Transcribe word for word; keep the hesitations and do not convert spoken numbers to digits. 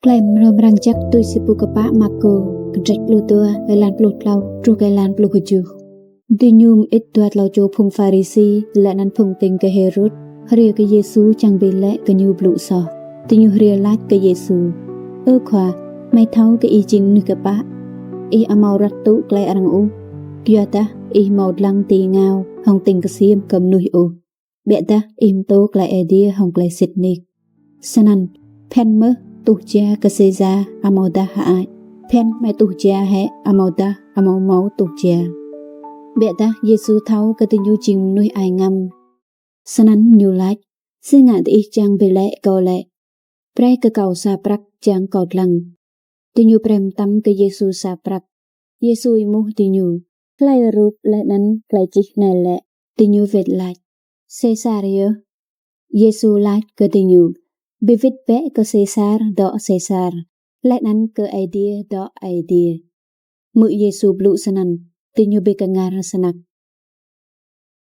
Klei mrâo mrang jăk tui si pô kpă Markô, kdrêč pluh dua, êlan pluh tlâo truh kơ êlan pluh kjuh. Diñu mơĭt dua tlâo čô phung Pharisi leh anăn phung tĭng kơ Hêrôt hriê kơ Yêsu čiăng bi lĕ kơ ñu blŭ soh. Diñu hriê lač kơ Yêsu: Ơ Khua, hmei thâo kơ ih jing mnuih kpă, ih amâo ruăt tŭ klei arăng ôh, kyuadah ih amâo dlăng ti êngao hŏng tĭng ksiêm kơ mnuih ôh, ƀiădah ih mtô klei Aê Diê hŏng klei sĭt nik. Snăn, bhiăn mơh tuh jia kơ Sêsar amâodah hơăi? Bhiăn hmei tuh jia hĕ amâodah amâo mâo tuh jia? Ƀiădah Yêsu thâo kơ diñu jing mnuih ai ngăm. Snăn ñu lač: Si ngă diih čiăng bi lĕ kâo lĕ? Brei kơ kâo sa prăk čiăng kâo dlăng. Diñu brei mtam kơ Yêsu sa prăk. Yêsu êmuh diñu: Hlei rup leh anăn klei čih anei lĕ? Diñu wĭt lač: Sêsar yơh. Yêsu lač kơ diñu: Bi wĭt bĕ kơ Sêsar dŏ Sêsar, leh anăn kơ Aê Diê dŏ Aê Diê. Hmư̆ Yêsu blŭ snăn, diñu bi kngăr snăk.